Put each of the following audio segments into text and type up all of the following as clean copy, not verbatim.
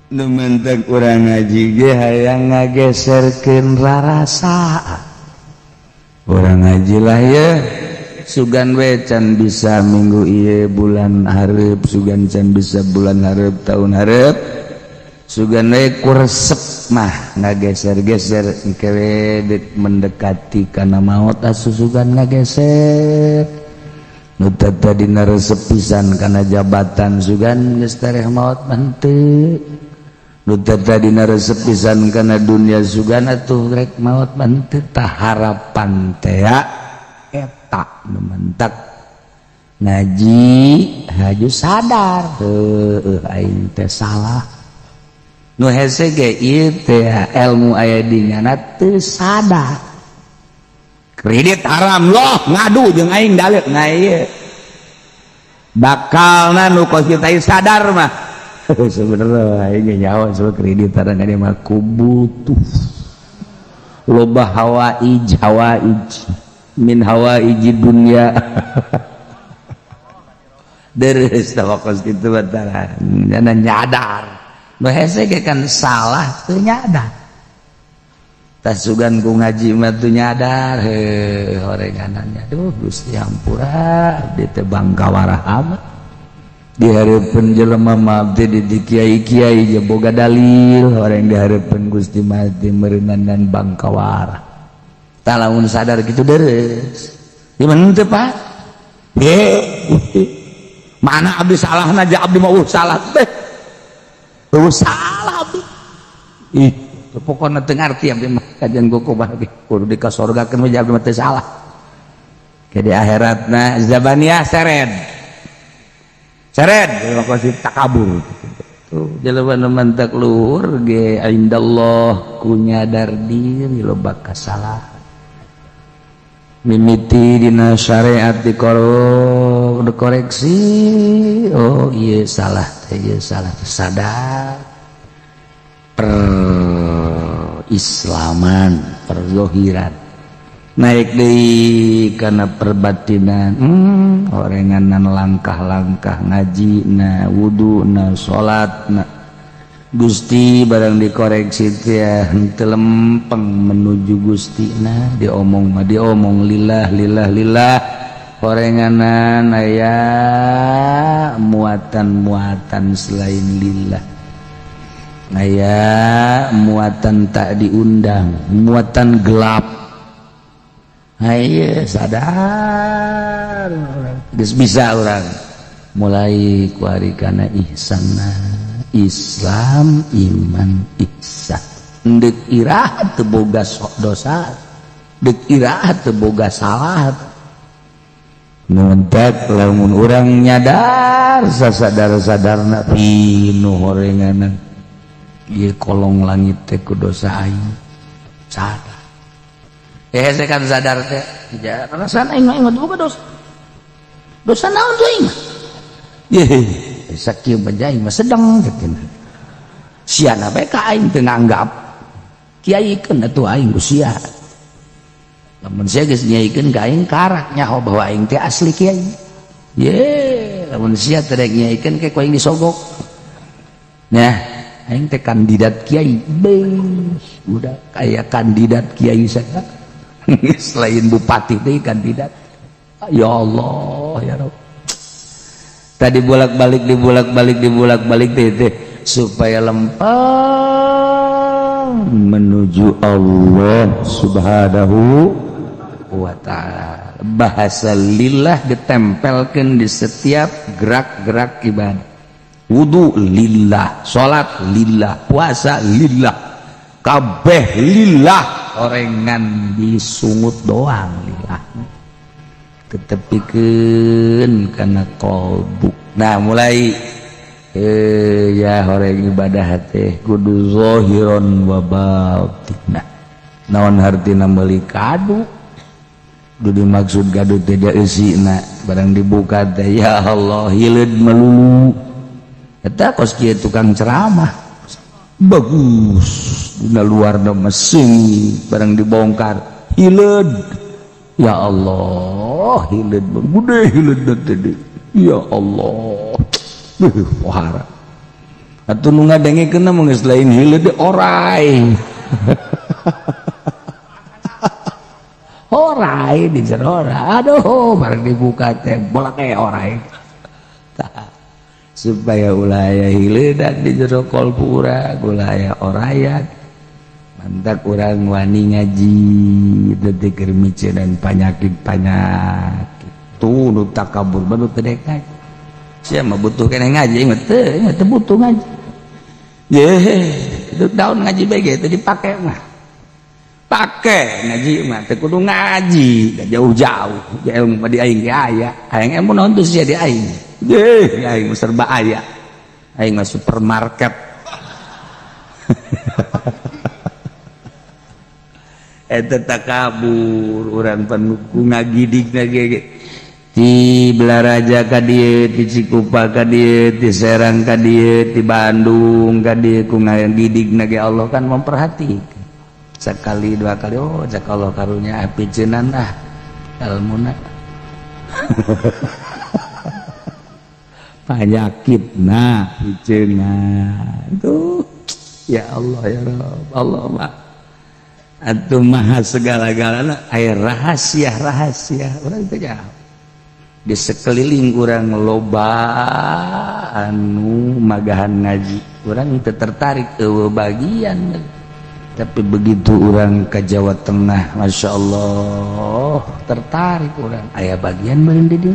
Nu mentek urang ngaji ge hayang ngageserkeun rarasa. Urang ngaji lah ya, sugan we can bisa minggu ieu, bulan hareup, sugan can bisa bulan hareup, tahun hareup, sugan we ku resep mah ngageser-geser engke we deuk mendekati kana maot asuh sugan ngageser. Nu tadina resep pisan kana jabatan, sugan geus tereh maot mah henteu. Nu tadina resep pisan kana dunia, sugan atuh rek maot mah henteu. Tah, harapan teh eta nu mentak ngaji haju sadar, heueuh, aing teh salah. Nu hese ge ieu teh ilmu aya di nyana teu sadar. Kredit haram loh, ngadu jeung aing dalil. Nah, ieu bakalna nu kos kitu sadar mah sebenarnya aing nyawa soal kredit haram dia mah ku butuh loba hawaij, hawaij min hawaiji dunya deres tawakos kitu batara nyana nyadar. Nu hese ge kan salah teu nyadar. Tas sugan ku ngaji mah teu nyadar, heuh, horenganannya. Duh Gusti, hampura, abdi teh bangkawarah amat di hareupeun jelema mah. Abdi di kiai-kiai je boga dalil, horeng di hareupeun Gusti mah teh meureunan dan bangkawarah. Tah, lamun sadar kitu deres. Gimana teh, Pak? Gusti, mana abdi salahna? Ja abdi mah salah teh. Salah abdi. Ih, pokokna teu ngarti abdi mah kajian goku bagi kudu dikasorgakeun mah, abdi mah teu salah. Ke di akhiratna zabaniyah seret. Seret kasih takabur. Tuh jelema nu mantak luhur ge indallah ku nyadar diri loba kasalahan. Mimiti dina syariat dikorok, dikoreksi, oh iya salah teh, ieu salah, sadar per islaman perzohiran naik deui kana perbatinan, orenganan langkah-langkah ngaji na, wudu na, salat na. Gusti, barang dikoreksi teh henteu lempeng menuju Gusti na. Diomong mah diomong lillah, lillah, lillah, orenganan aya muatan-muatan selain lillah, aya muatan tak diundang, muatan gelap. Ayo sadar geus bisa urang mulai kuari kana ihsanna. Islam, iman, ihsan. Deuk iraha teu boga dosa, deuk iraha teu boga salah. Nuntek lamun urang nyadar sasadar-sadarna pinuh horenganan ieu kolong langit teh ku dosa aing, sadar. Eh, saya kan sadar teh ja perasaan aing mah boga dosa. Dosa naon tuh aing mah? Ye, sakieu mah aing mah sedang gitu. Siana bae ka aing teu nganggap kiaikeun atuh aing ku sia. Lamun sia geus nyaikeun ka aing, karak nyaho bahwa aing teh asli kiai. Ye, lamun sia teu rek nyaikeun ke ku aing disogok. Nah, aing teh kandidat kiai. Beuh, udah kayak kandidat kiai saya. Selain bupati teh kandidat. Ya Allah, ya Rabb. Tadi bolak-balik, dibolak-balik, dibolak-balik teh supaya lempeng menuju Allah Subhanahu wa ta'ala. Bahasa lillah ditempelkan di setiap gerak-gerak ibadah. Wudu lillah, salat lillah, puasa lillah, kabeh lillah. Orengan disungut doang lillah, tetepikeun kana kolbu. Nah, mulai ya horeng ibadah teh kudu zahiron wa batinah. Naon hartina? Meuli kadu. Du dimaksud kadu teh eusina, barang dibuka teh, ya Allah, hileud melulu. Eta kos kieu tukang ceramah bagus dina luar mesin, barang dibongkar hileud. Ya Allah, hileud gede, hileud teh, ya Allah, pohara. Atuh nu ngadengekeun mah geus lain hileud orai. Orai di jero. Aduh, bareng dibuka teh bolak kayak orai. Supaya ulah aya hileudan di jero kolbu urang, ulah aya orayan. Mantak urang wani ngaji detik keur miceun panyakit-panyakit. Tuh nu takabur mah nu teu dek ngaji. Sia mah butuh keneh ngaji, mah teu butuh ngaji. Ye, itu daun ngaji bae ge teu dipake mah. Pake ngaji mah teu kudu ngaji jauh-jauh. Ilmu mah di aing ge aya. Aing ilmu naon teu sia di aing. Ye, aing mah serba aya. Aing mah supermarket. Eta takabur urang pan ku ngagidig ge ti Balaraja ka dieu, ti Cikupa ka dieu, ti Serang ka dieu, ti Bandung ka dieu ku ngagidig ge Allah kan memperhatikan. Sekali dua kali oh cak Allah karunya picenan ah ilmuna. Panyakit nah picenan tuh ya Allah ya Rabb Allah mah atuh maha segala-galana aya rahasia-rahasia urang teh di sekeliling urang loba anu magahan ngaji urang teu tertarik eueuh bagian. Tapi begitu urang ke Jawa Tengah Masya Allah tertarik urang aya bagian beureun di dieu.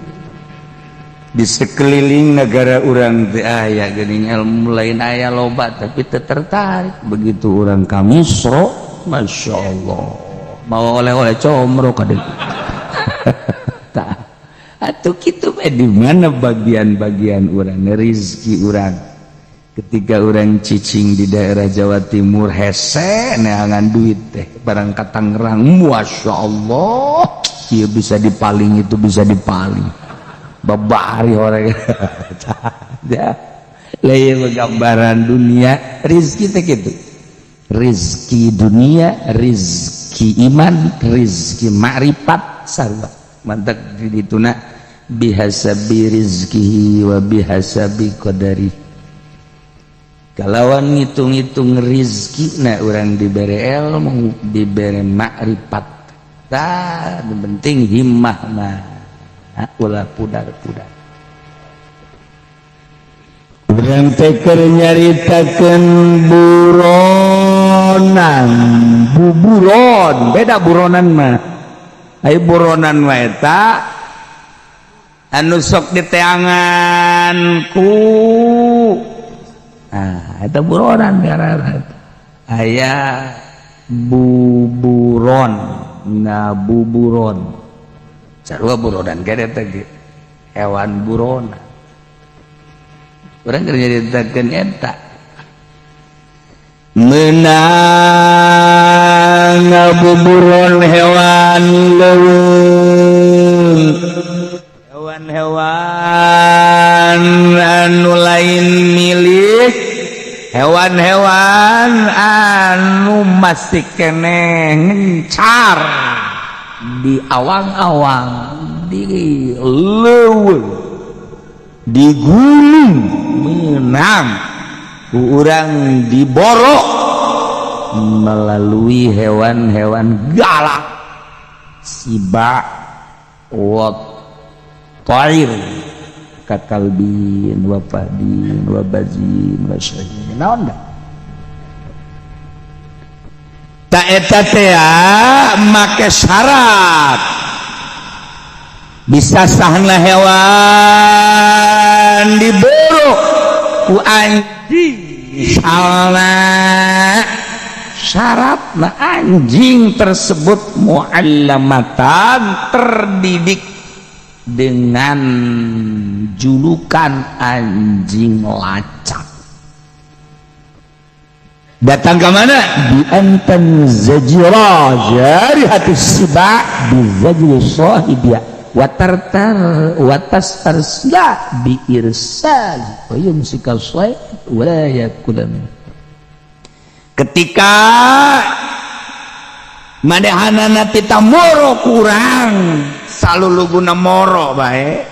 Di sekeliling negara urang teh aya geuning ilmu lain aya loba tapi teu tertarik. Begitu urang ka Misro Masya Allah bawa oleh-oleh comro ka dieu. Tah atuh kitu bae di mana bagian-bagian urang rezeki urang. Ketika orang cicing di daerah Jawa Timur hese neangan duit teh barang ka Tangerang Masya Allah ieu bisa dipaling itu bisa dipaling babari orang. Ya lain gambaran dunia rezeki teh kitu, rezeki dunia, rezeki iman, rezeki makrifat sarua mantak di dituna bihasabi rizkihi wa bihasabi qadari. Kalawan ngitung-ngitung rizki na urang dibere ilmu, dibere makrifat. Tah, nu penting himmah mah ulah pudar-pudar. Urang teh keur nyaritakeun buronan, buburon, beda buronan mah. Ai buronan mah eta anu sok diteangan ku ah, eta buronan ngaranna. Aya buburon, nah buburon. Sarua buronan ge eta ge. Hewan buronan. Urang keur nyaritakeun eta. Meunang ngabuburon hewan leuweung. Hewan-hewan anu lain milik, hewan-hewan anu masih keneh ngencar di awang-awang, di leuweung, di gunung menang ku urang diborok melalui hewan-hewan galak siba wa tair kakalbin wa fahdin wa bazin wa syahin naon da ta eta teh make syarat bisa sahna hewan diburu ku anjing misalna syaratna anjing tersebut muallamatan terdidik dengan julukan anjing lacak. Datang ke mana? Bi antan zajira jarihatus siba bi zajri sahibiya wa tartar wa tastarsila bi irsal wa yumsika sayd wa la yakula min. Ketika manehanana tita moro kurang saluluguna moro bae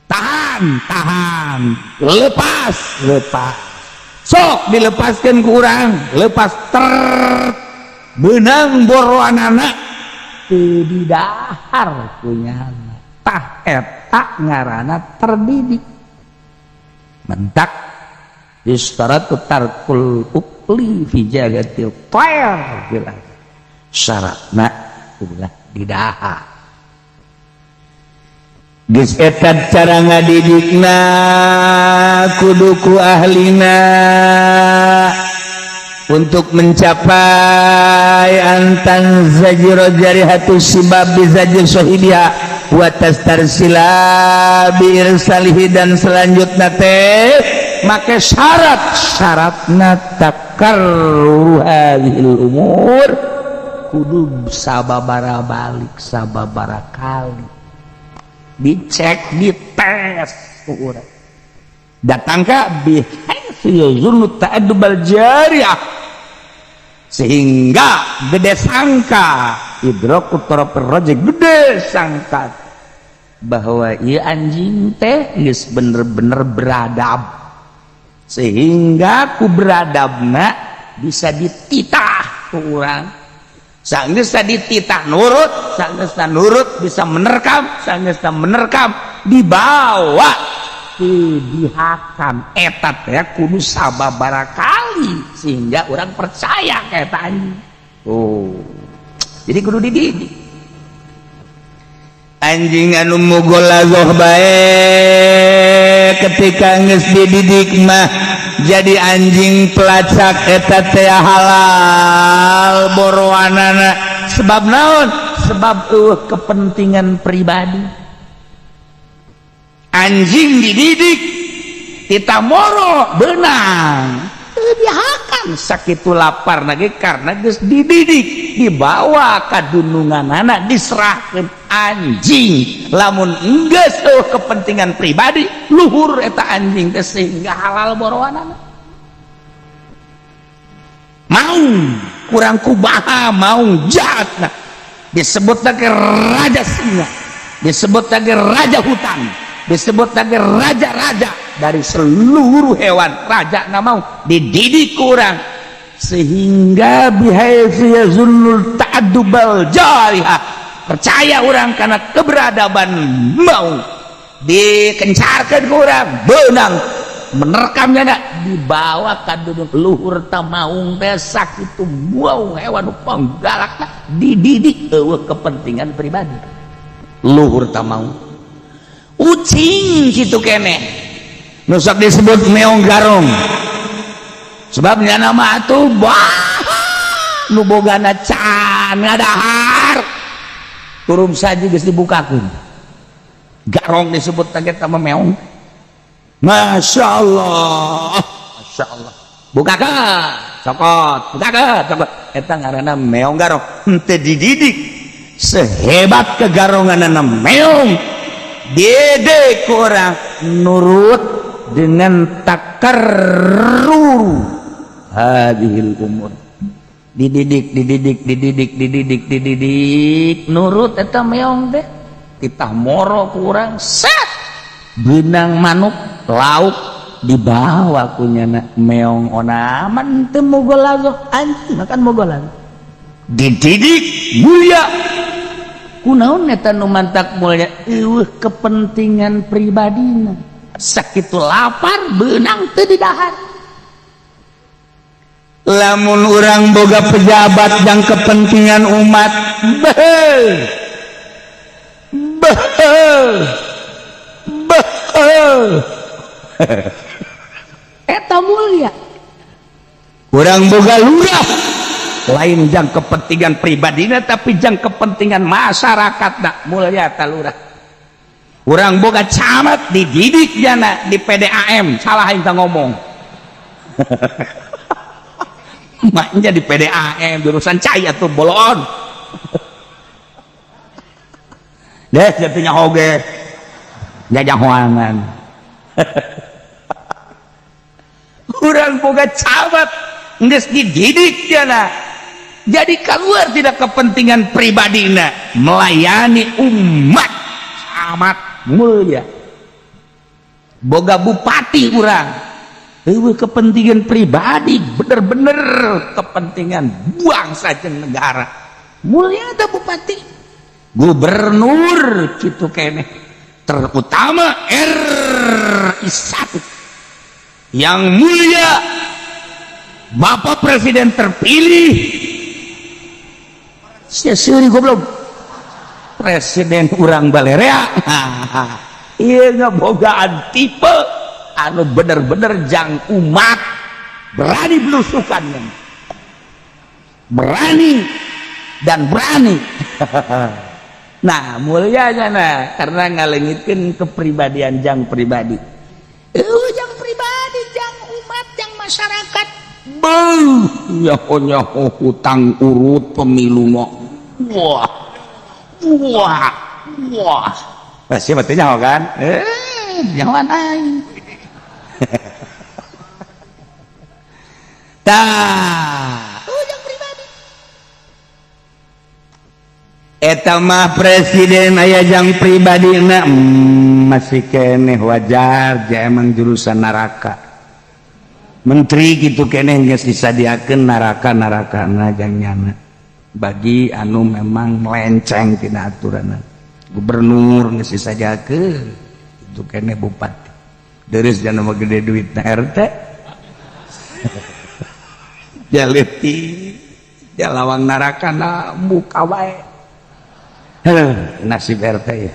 tahan. Tahan, tahan, lepas, lepas. Sok dilepaskan ku urang, lepas ter benang boroanana teu didahar kunyana. Tah eta ngaranna terdidik. Mentak istaratu tarkul ukli fi jagatil tayr bilang syaratna ulah didahar. Geus eta cara ngadidikna kudu ku ahlina untuk mencapai antan zajiro jarihatu sibab bizajir sahibiha wa tastarsila bi irsalihi dan selanjutnya teh make syarat syaratna takarru hadhil umur kudu sababara balik sababara kali dicek dites ku urang datang ka bihaitsu yazunnu ta'addubal jariyah sehingga gede sangka idraku tarafir rajih gede sangka bahwa ieu anjing teh geus bener-bener beradab sehingga ku beradabna bisa dititah ku urang. Sanggeusna dititah nurut, sanggeusna nurut bisa menerkam, sanggeusna menerkam dibawa ke dihakam eta teh kudu sababaraha kali sehingga orang percaya ka eta anjing. Oh, jadi kudu dididik. Anjing anu mugolazoh bae ketika geus dididik mah jadi anjing pelacak eta teh halal boroanana. Sebab naon? Sebab eueuh kepentingan pribadi. Anjing dididik tita moro benang teu dihakan sakitu lapar lagi karena geus dididik dibawa ka dununganana diserahkeun anjing. Lamun geus eueuh kepentingan pribadi luhur eta anjing teh sehingga halal boroanana. Mau kurang kubaha mau jahat nah disebut lagi raja singa, disebut lagi raja hutan, disebut lagi raja-raja dari seluruh hewan. Raja nggak mau dididik kurang sehingga bihaitsu yazunnul ta'addubal jarihah percaya orang karena keberadaban mau dikencarkan kurang benang menerkamnya nak dibawa ka dunung luhur tamaung teh sakitu mau hewan panggalakna dididik eueuh kepentingan pribadi luhur tamaung. Ucing kitu keneh Nu sok disebut meong garong. Sebabnya nama atuh bah nu bogana can ngadahar turun saja geus dibukakeun garong disebut teh eta mah meong. Masya Allah, Masya Allah, bukakeun cokot, bukakeun cokot eta ngaranna meong garong. Henteu dididik sehebat kegaronganana meong dede ku urang nurut dengan takarrur hadhil umur dididik dididik dididik dididik dididik nurut eta meong teh titah moro ku urang set benang manuk lauk dibawa ku nyana meong onaman teu mogolazo anjing makan mogolazo dididik mulia. Kunaon eta nu mantak mulia eueuh kepentingan pribadina sakitu lapar beunang teu didahar. Lamun urang boga pejabat yang kepentingan umat beh beh beh eta mulia. Urang boga lurah lain jang kepentingan pribadina tapi jang kepentingan masyarakat nak mulia ta lurah. Urang boga camat dididik jana di PDAM salah aing teh ngomong maknya di PDAM jurusan cai atuh bolon deh jatuhnya hoge jajahoangan. Urang boga camat geus dididik jana jadi keluar tidak kepentingan pribadina melayani umat amat mulia. Boga bupati urang eueuh kepentingan pribadi, bener-bener kepentingan bangsa jeung negara. Mulia ada bupati, gubernur kitu keneh, terutama RI 1 yang mulia Bapak Presiden terpilih. Sia seuri goblok, presiden urang balerea ieu ngebogaan tipe anu bener-bener jang umat, berani belusukan, berani dan berani. Nah, mulianya, nah, karena ngalengitkeun kepribadian jang pribadi. Jang pribadi, jang umat, jang masyarakat. Beuh, nyaho nyaho hutang urut pemilu mah. Wah. Wah. Wah. Pasti mah nyaho kan? Eh, nyahoan aing. Tah, jang pribadi. Eta mah presiden aya jang pribadi na masih keneh wajar ja emang jurusan neraka. Menteri gitu keneh geus disadiakeun neraka-neraka na jang nyana. Bagi anu memang melenceng tina aturan. Gubernur geus disadiakeun itu keneh, bupati. Deres jana mah gede duit na RT. Jaleuti jalawang neraka na muka wae. Nasib RT ya.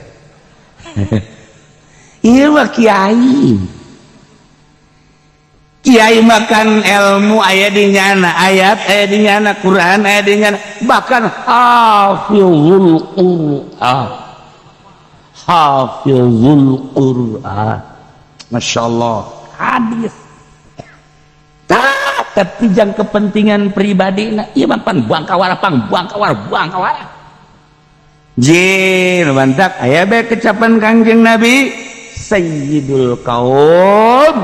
Iya mah kiai. Kiai makan ilmu aya di nyana, ayat aya di nyana, Quran aya di nyana, bahkan hafizul Quran. Hafizul Quran. Masya Allah, hadis. Tah, tapi jang kepentingan pribadi na, ieu mah pan buang kawara, pang buang kawara, buang kawara. Jin mantak aya bae kecapan Kangjeng Nabi, sayyidul kaum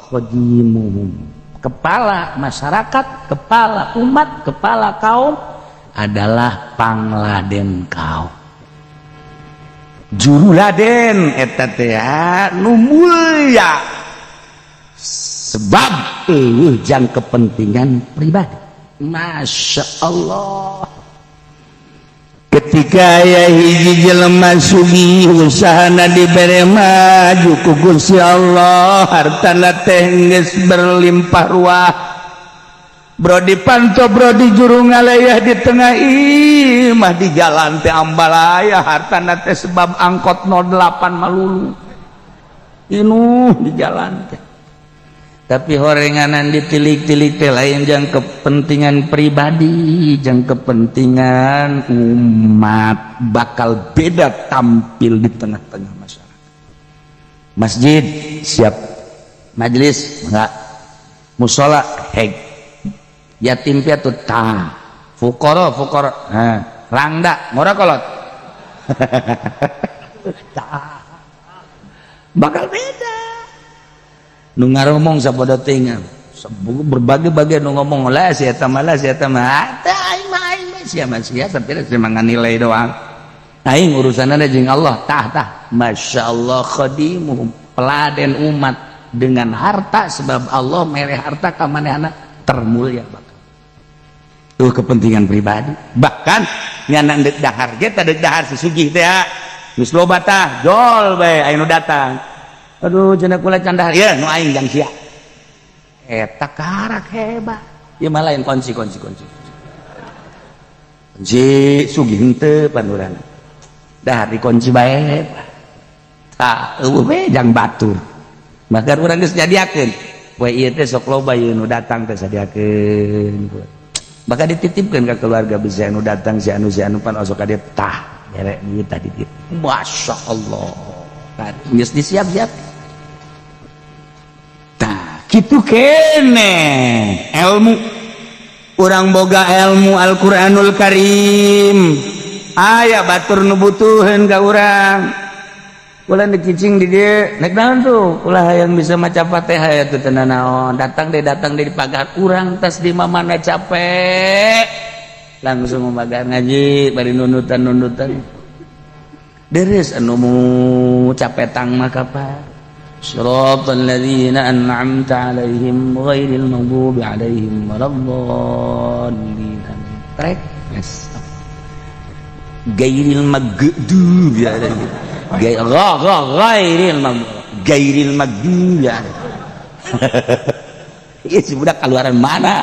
khadimuhum. Kepala masyarakat, kepala umat, kepala kaum adalah pangladen kaum. Juru laden eta teh nu mulia sebab eueuh jang kepentingan pribadi. Masya Allah. Ketika aya hiji jelema sugih, usahana dibere maju ku Gusti Allah, hartana teh geus berlimpah ruah, bro, dipanto bro di juru ngalayah di tengah imah, di jalan teh ambalaya hartana teh, sebab angkot 08 malulu inuh di jalan teh. Tapi horenganan ditilik-tilik teh lain jang kepentingan pribadi, jang kepentingan umat, bakal beda tampil di tengah-tengah masyarakat. Masjid siap, majelis enggak, musola heg, yatim piatu tah, fukara fukara, nah, rangda ngora kolot. Tah, bakal beda. Nu ngaromong sapodo teuing, berbagai-bagai nu ngomong lah, si eta mah lah, si eta mah teh, aing mah, aing mah, sia mah sia, sampai cuma nilai doang, aing urusanna jeung Allah. Tah tah, Masya Allah, khadimuhum, peladen umat dengan harta, sebab Allah mere harta ka manehna termulia. Bakal tuh kepentingan pribadi, bahkan nyana deuk dahar ge teh, deuk dahar si sugih teh geus loba tah, jol bae aya nu datang, "Aduh," cenah, "kula can dahar ya, nu aing jang sia." Eta karak hebat ieu mah, lain kunci kunci kunci kunci sugih henteu panduran dahar dikunci bae. Tah, eueuh we jang batur, maka urang geus nyadiakeun poe ieu teh sok loba ieu nu datang teh, sadiakeun, maka dititipkeun ka keluarga, bisa anu datang si anu, si anu pan osok ka dieu, tah bere duit tadi dititip. Masya Allah, geus disiap-siap. Tah, kitu kene ilmu. Urang boga ilmu Al-Qur'anul Karim, aya batur nu butuheun ka urang. Ulah dicicing di dieu, nek naon tuh, ulah yang bisa maca Fatihah ya tuh teu naon. Datang deh, datang deh di pagar urang tas di mana capek langsung memagar ngaji bari nundutan nundutan deres anu mu capetang mah kapan. صراط الذين أنعمت عليهم غير المغضوب عليهم ولا الضالين. Trek yes. Gairil maghdubi alaihim, ghairil gairil maghdubi alaihim. Ieu si budak keluaran mana?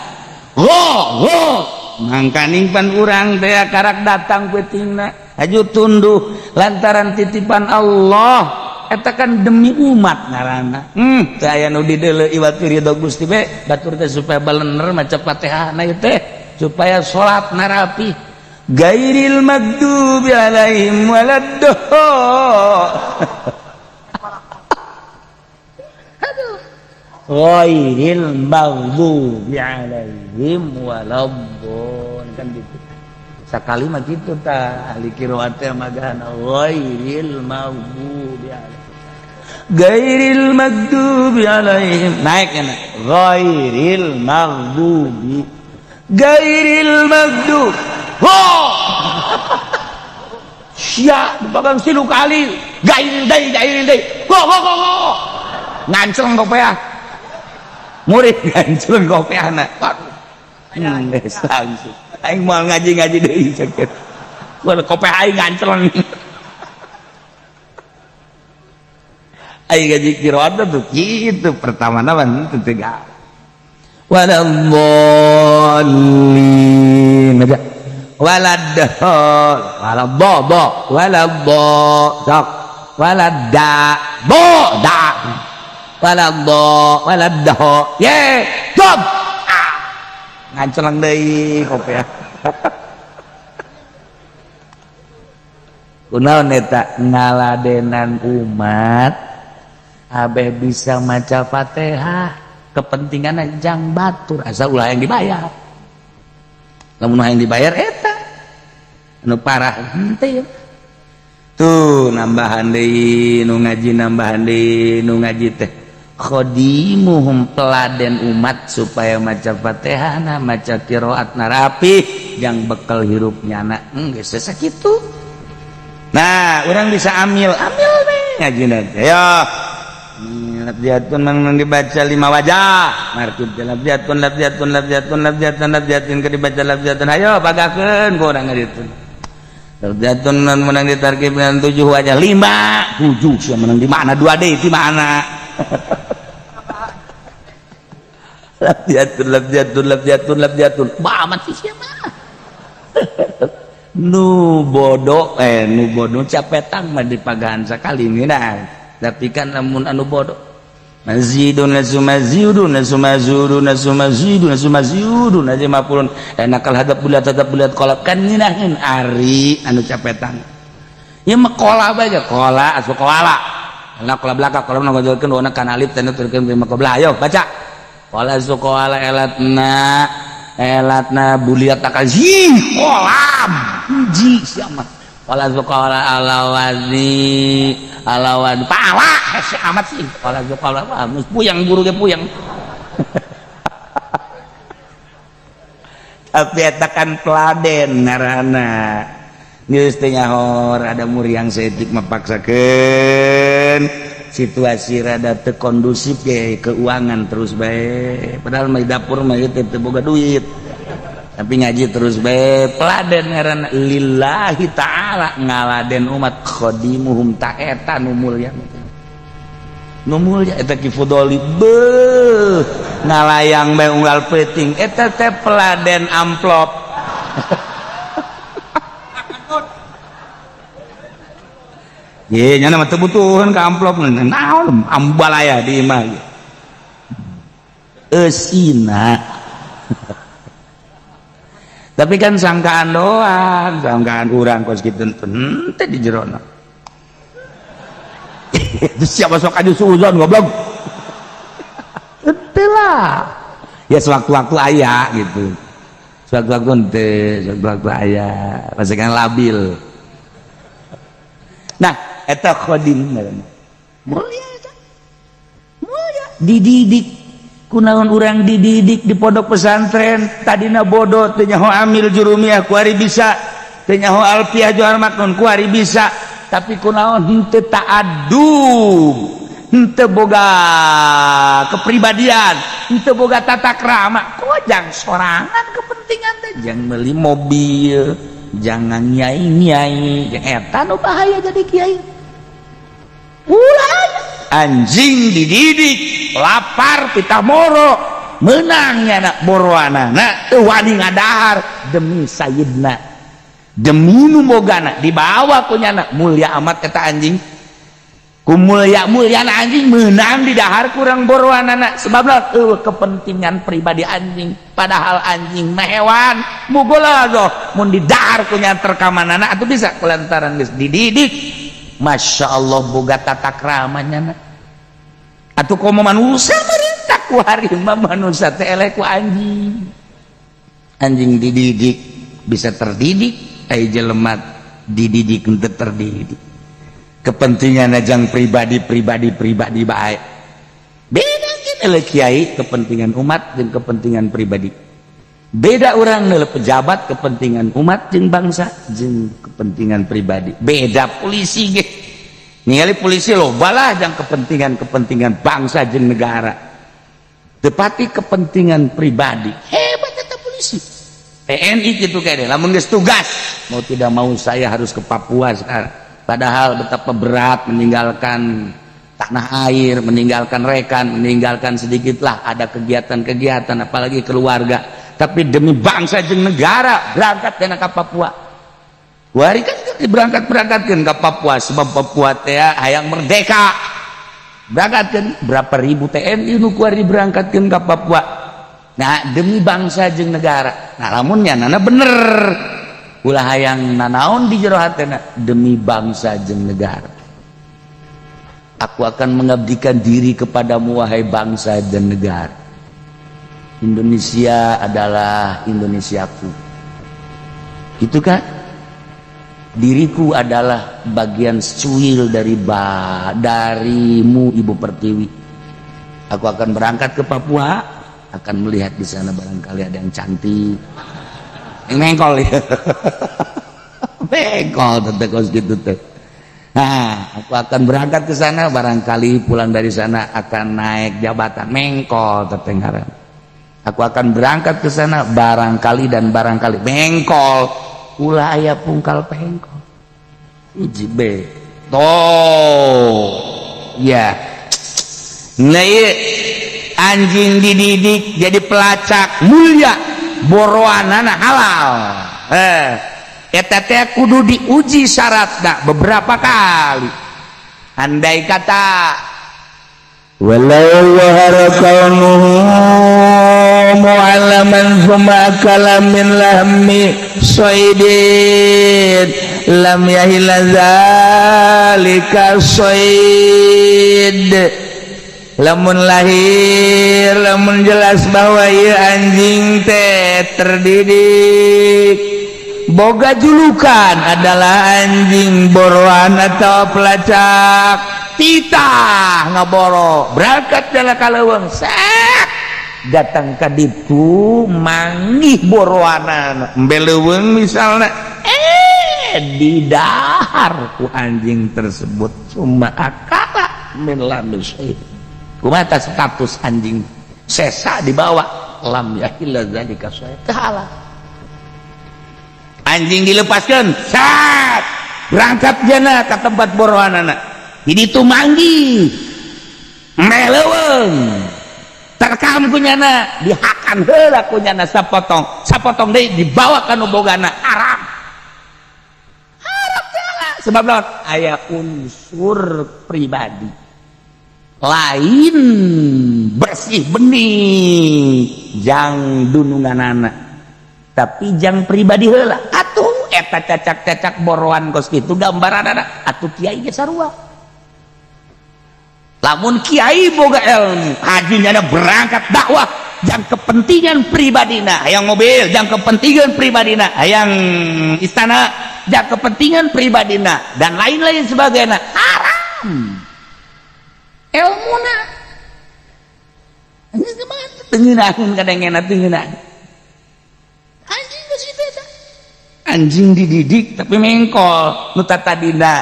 Go go mangkaning pan urang teh karak datang peutingna haju tunduh lantaran titipan Allah eta kan demi umat ngaranna. Teu aya nu dideuleu iwat ridho Gusti be batur teh supaya balener maca Fatihah na ieu teh supaya salatna rapi. Gairil maghdubi alaihim waladdallin. Aduh, ghairil maghdubi alaihim waladdallin kan gitu. Sakali mah kitu tah ahli qiraat teh magahana ghairil maghdubi alaihim, gairil maghdubi alaihim naik kana ghairil maghdubi, gairil maghdubi. Ho sia dipegang silu kali gairil deui, gairil deui, go go go go ngancleng kopeah murid, ngancleng kopeahna. Geus langsung aing moal ngaji-ngaji deui cek wal kopeah aing ngancleng. Aing ngaji qiraat tuh kitu pertama mah teu teu waladdallin aja waladdall waladdo do waladdo sok waladda bo da waladdo waladdo ye job ah ngancleng deui kopeah. Kunaon eta ngaladenan umat abeh bisa maca Fatihah kepentingan jang batur asal ulah yang dibayar. Lamun yang dibayar eta anu parah henteu. Tuh nambahan deui nu ngaji, nambahan deui nu ngaji teh khodimuhum peladen umat supaya maca Fatihah na maca qiraatna rapi jang bekal hirup nyana geus sakitu. Nah, urang bisa amil amil we ngajina teh. Yo lafziatun mang dibaca lima wajah markib lafziatun lafziatun lafziatun lafziatun lafziatun keur dibaca lafziatun hayo pagakeun ku urang ngaditu. Lafziatun menang ditarkib dengan 7 wajah 5 7 sia menang di mana 2 deui di mana. Lafziatun lafziatun lafziatun lafziatun bamat sih sia mah. Nu bodoh nu bodoh capetang mah dipagahan sakali ngeunah. Tapi kan lamun anu bodoh mazidun lazumazidun lazumazudun lazumazidun lazumazidun azimapun enakal hadap bulat hadap bulat kolab kan ngeunaheun ari anu capetang ieu mah kola bae kola asu koala la kola belaka kola ngojolkeun wana kana alif teh nuturkeun bima qabla ayo baca kola asu koala elatna elatna buliat takazi kolam hiji sia mah kola zuqala alawazi alawan pala hese amat sih kola zuqala wah puyang guru ge puyang. Tapi eta kan peladen ngaranna geus teu nyahor ada muriang saeutik mapaksakeun situasi rada teu kondusif ge keuangan terus bae padahal mah di dapur mah ieu teh teu boga duit tapi ngaji terus bae peladen ngaranna lillahi ta'ala ngaladen umat khodimuhum ta eta nu mulya nu mulya eta Ki Fudoli beuh ngalayang bae unggal peuting eta teh peladen amplop. Ye nya mah teu butuheun ka amplop naon ambalaya di imah eusina. Tapi kan sangkaan doang, sangkaan urang kos kitu teh di jerona. Itu siapa sok aju suuzon goblok. Henteu lah. Ya sewaktu-waktu aya gitu. Sewaktu-waktu henteu, sewaktu-waktu aya, pasti kan labil. Nah, eta khodim ngaranna. Mulia eta. Mulia dididik kunaon urang dididik di pondok pesantren tadina bodoh teu nyaho amil jurumiyah kuari bisa teu nyaho alfiah johar maknun kuari bisa tapi kunaon henteu ta'adub Henteu boga kepribadian, henteu boga tata krama. Kojang sorangan kepentingan teh, jang beli mobil, jangan nyai-nyai. Eta nu bahaya jadi kiai. Ulah anjing dididik lapar pita moro, menangnya nak boroanana teu wani ngadahar demi sayidna, demi nu bogana, dibawa ku nyana. Mulia amat eta anjing. Ku mulia mulia anjing menang di dahar kurang boroanana, sebab kepentingan pribadi anjing. Padahal anjing mah hewan mugolazoh, mun di dahar ku nya terkamanana atuh bisa, kulantaran geus dididik, Masya Allah, boga tata kramanya. Atuh komo manusia merintah ku hari mah, manusia teh eleh ku anjing. Anjing dididik bisa terdidik, ai jelema dididik untuk terdidik, kepentingan ajang pribadi, pribadi, pribadi baik. Beda kita kiai kepentingan umat dan kepentingan pribadi beda. Orang nilai pejabat kepentingan umat jeung bangsa jeung kepentingan pribadi beda. Polisi ge ningali polisi loba lah jang kepentingan kepentingan bangsa jeung negara, tepati kepentingan pribadi. Hebat tetap polisi, TNI gitu. Kayak lamun geus tugas, mau tidak mau saya harus ke Papua sekarang, padahal betapa berat meninggalkan tanah air, meninggalkan rekan, meninggalkan sedikitlah ada kegiatan-kegiatan, apalagi keluarga, tapi demi bangsa jeung negara berangkat dana ke Papua. Wari kan diberangkat-berangkatkan ke Papua, sebab Papua teh hayang merdeka. Berangkatkan berapa ribu TNI nu kuari diberangkatkan ke Papua. Nah, demi bangsa jeung negara. Nah, lamun nana bener, ulah hayang nanaon di jero hatena, demi bangsa jeung negara aku akan mengabdikan diri kepadamu, wahai bangsa dan negara. Indonesia adalah Indonesiaku, itu kan diriku adalah bagian secuil darimu, Ibu Pertiwi. Aku akan berangkat ke Papua, akan melihat di sana barangkali ada yang cantik, yang mengkol ya, mengkol tete kos gitu teh. Nah, aku akan berangkat ke sana, barangkali pulang dari sana akan naik jabatan. Mengkol teteh ngaran. Aku akan berangkat ke sana barangkali dan barangkali. Mengkol, ulah aya pungkal pengkol. Hiji B toh ya. Nah, iya, anjing dididik jadi pelacak mulia, boroanana halal. Eta teh kudu diuji syaratna beberapa kali. Andai kata walau zahara kaunuhu mu'allaman thumma akala min lahmi saydin lam yahilla zalika sayd. Lamun lahir, lamun jelas bahwa ieu anjing teh terdidik, boga julukan adalah anjing boroan atau pelacak, titah ngaboro, berangkat jalan ka leuweung, sak datang ka ditu manggih boroanan embe leuweung misalnya, didahar ku anjing tersebut, summa akala min lahmi, kumaha status anjing sesa dibawa? Lam yahilla zalika halal. Anjing dilepaskan saat berangkat jana ke tempat boroanana, jadi itu manggih meleweng, terkam kunyana, dihakan heula kunyana sapotong, sapotong deui dibawa ka nu bogana, haram, haram jalan. Sebab naon? Aya unsur pribadi lain, bersih bening jang dununganana, tapi jang pribadi heula. Atuh eta cacak-cacak boroan kos kitu gambaranana. Atuh kiai ge sarua. Lamun kiai boga ilmu hajinya berangkat dakwah jang kepentingan pribadina, hayang mobil jang kepentingan pribadina, hayang istana jang kepentingan pribadina, dan lain-lain sebagainya, haram ilmuna. Tengenahan kadang tengenahan anjing geus kitu eta. Anjing dididik tapi mengkol, nu tadina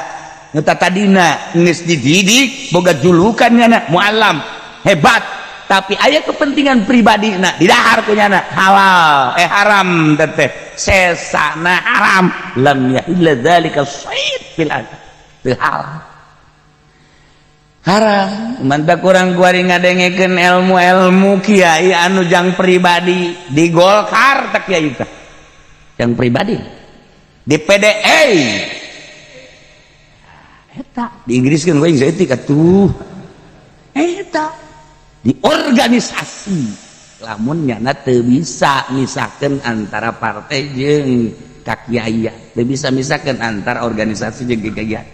Nu tadina geus dididik boga julukan nyana muallam hebat, tapi aya kepentingan pribadi na didahar ku nyana halal eh haram teteh sesana haram. Lam yahilla dzalika shaid fil fil halal haram. Mantap kurang kuari ngadengekeun ilmu-ilmu kiai anu jang pribadi di Golkar tak kiai teh jang pribadi di PDI eta di Inggris kan gue saeutik atuh eta di organisasi lamun nyana teu bisa misahkeun antara partai jeung kakiaian, teu bisa misahkeun antara organisasi jeung kakiaian.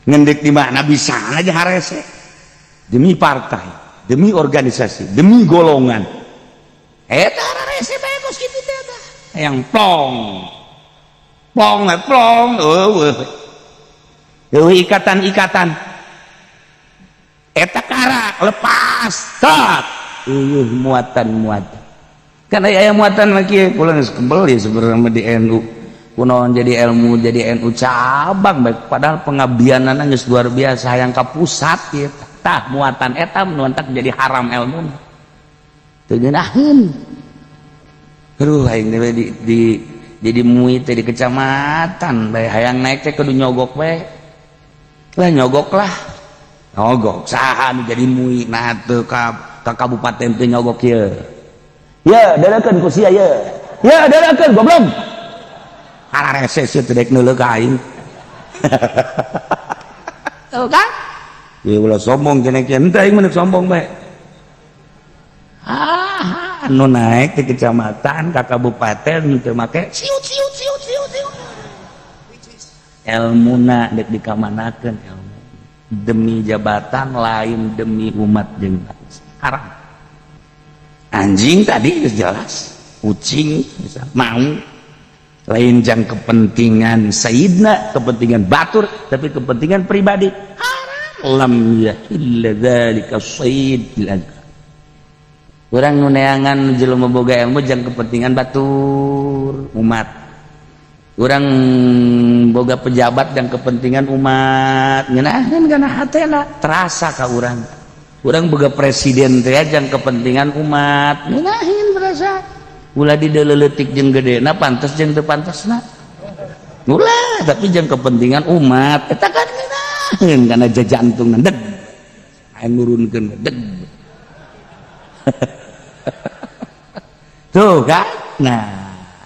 Ngendek di mana bisa aja harese demi partai, demi organisasi, demi golongan eta harese bae kos kitu teh yang plong plong plong eueuh eueuh ikatan-ikatan eta karak lepas tak eueuh muatan-muatan kan aya muatan mah kieu. Kula geus kebel ya sebenarnya di NU kunaon jadi ilmu jadi NU cabang baik, padahal pengabdianana geus luar biasa hayang ka pusat kieu. Tah muatan eta nu jadi haram ilmu teu ngeunaheun. Aduh, aing teh di jadi MUI teh di kecamatan bae hayang naik teh kudu nyogok bae lah, nyogok lah nyogok saha nu jadi MUI nah teu ka kabupaten teu nyogok ieu ya dadakeun ku sia ye ya dadakeun goblok hararese sia teu dek neuleuh ka aing. Tuh kan ya ulah sombong cenah kieu henteu aing mah sombong bae. Ah, nu naik di kecamatan ka kabupaten teu make siut siut siut siut siut elmuna dek dikamanakeun ilmu demi jabatan lain demi umat jeung bangsa haram. Anjing tadi jelas kucing bisa mau lain jang kepentingan sayyidna, kepentingan batur, tapi kepentingan pribadi haram. Lam yahilla dzalika sayyid bil urang nu neangan jelema boga ilmu jang kepentingan batur umat, urang boga pejabat dan kepentingan umat ngeunaheun kana hatena terasa ka urang. Urang boga presiden teh jang kepentingan umat ngeunaheun terasa ulah dideleuletik jeung gedena pantes jeung teu pantesna ulah, tapi jang kepentingan umat eta kan ngeunaheun kana jajantungna deg aya nurunkeun deg. Tuh kan, nah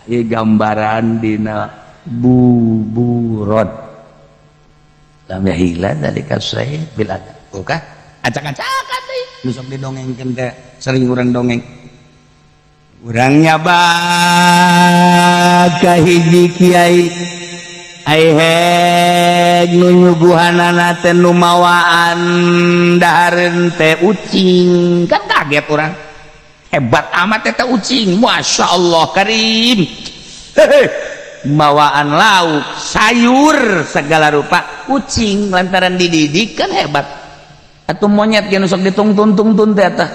ieu gambaran dina buburon lam yahila dzalika syai' bil adab. Tuh kan acak-acakan deui nu sok didongengkeun teh sering urang dongeng urang nyaba ka hiji kiai ai heg nu nyuguhanana teh nu mawaan dahareun teh ucing. Kan kaget urang, hebat amat eta ucing, Masya Allah karim. Hehe, mawaan lauk sayur segala rupa ucing lantaran dididik kan hebat. Atau monyet ge nu sok ditungtun-tungtun teh eta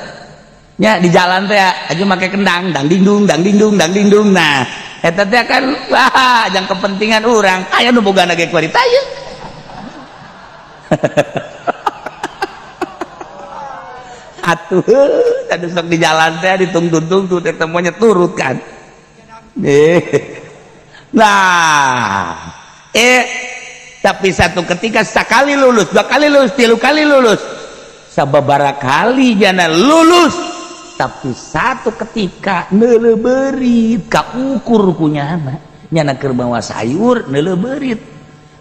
nya di jalan teh aja make kendang dang dingdung dang dingdung dang dingdung. Nah eta teh kan wah jang kepentingan urang aya nu bogana ge kuarita ieu. Atuh tadi sok di jalan teh ditungtun-tungtun eta monyet turut kan. Nah tapi satu ketika sekali lulus, dua kali lulus, tilu kali lulus, sababara kali jana lulus, tapi satu ketika neuleuh beurit kaukur ku nyana nyana keur bawa sayur neuleuh beurit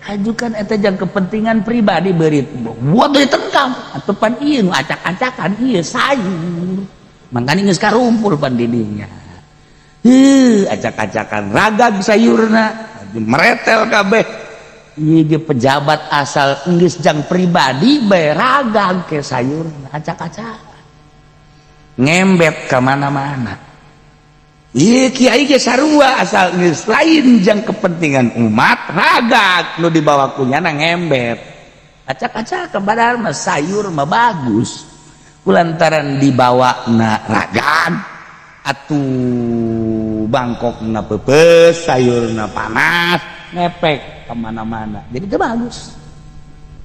hajukan eta jang kepentingan pribadi beurit buat deui tengkam atuh pan ieu nu acak-acakan ieu sayur mangkana geus karumpul pan didinya. Heuh, acak-acakan ragag sayurna meretel kabeh. Ieu ge pejabat asal geus jang pribadi bae ragag ke sayurna acak-acakan ngembet ka mana-mana. Ieu kiai ge sarua asal geus lain jang kepentingan umat ragag nu dibawa ku nyana ngembet acak-acakan padahal mah sayur mah bagus kulantaran dibawa na ragag atuh bangkok na pepes sayurna panas ngepek kemana-mana jadi itu bagus.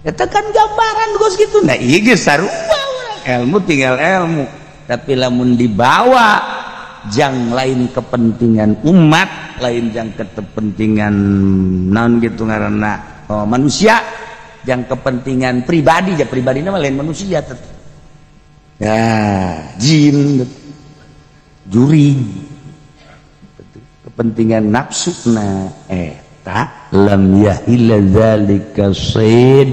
Eta kan gambaran geus gitu. Nah, ieu geus sarua urang. Ilmu tinggal ilmu, tapi lamun dibawa jang lain kepentingan umat, lain jang kepentingan naon gitu ngaranna, oh, manusia, jang kepentingan pribadi ya, pribadi mah lain manusia tetep ya, jin, juri, kepentingan nafsu. Nah, eta lam yahilla dzalika sayd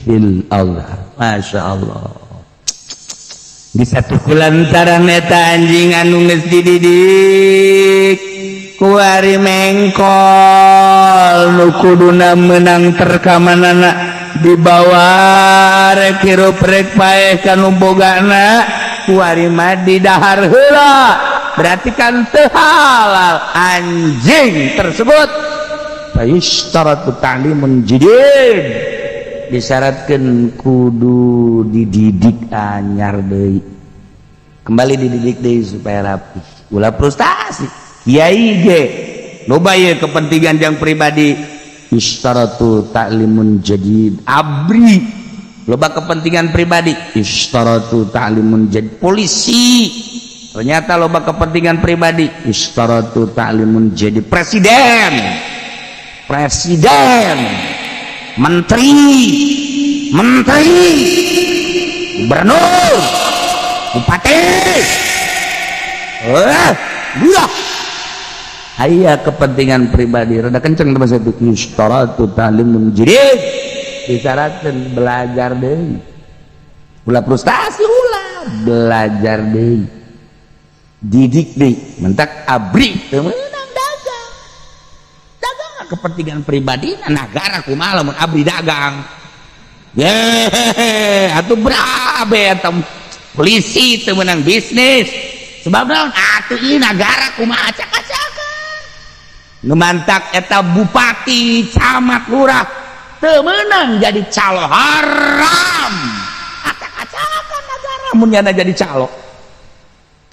fil Allah. Masya Allah, di satu kulantaran eta anjing anu geus dididik kuari mengkol nu kuduna menang terkamanana dibawa rek hirup rek paeh kanu bogana, kuari mah didahar heula, berarti kan teu halal anjing tersebut. Fayushtaratu ta'limun jadid, disyaratkan kudu dididik anyar deui, kembali dididik deui supaya rapi, ulah frustasi. Kiai ge loba ye kepentingan yang pribadi, yushtaratu ta'limun jadid. ABRI loba kepentingan pribadi, yushtaratu ta'limun jadid. Polisi ternyata loba kepentingan pribadi, yushtaratu ta'limun jadid. Presiden, presiden, menteri, menteri, gubernur, bupati, wah, buah aya kepentingan pribadi rada kenceng bahasa itu, yushtaratu ta'limun jadid, disyaratkan belajar deui, ulah frustasi, ulah belajar deui, didik deui. Mentak ABRI teu meunang dagang, dagang kepentingan pribadi. Negara kumaha lamun ABRI dagang? Ye, atuh berabe eta. Polisi teu meunang bisnis, sebab naon atuh? Ieu nagara kumaha acak-acakan. Nu mantak eta bupati, camat, lurah teu meunang jadi calo, haram, acak-acakan nagara mun nyana jadi calo.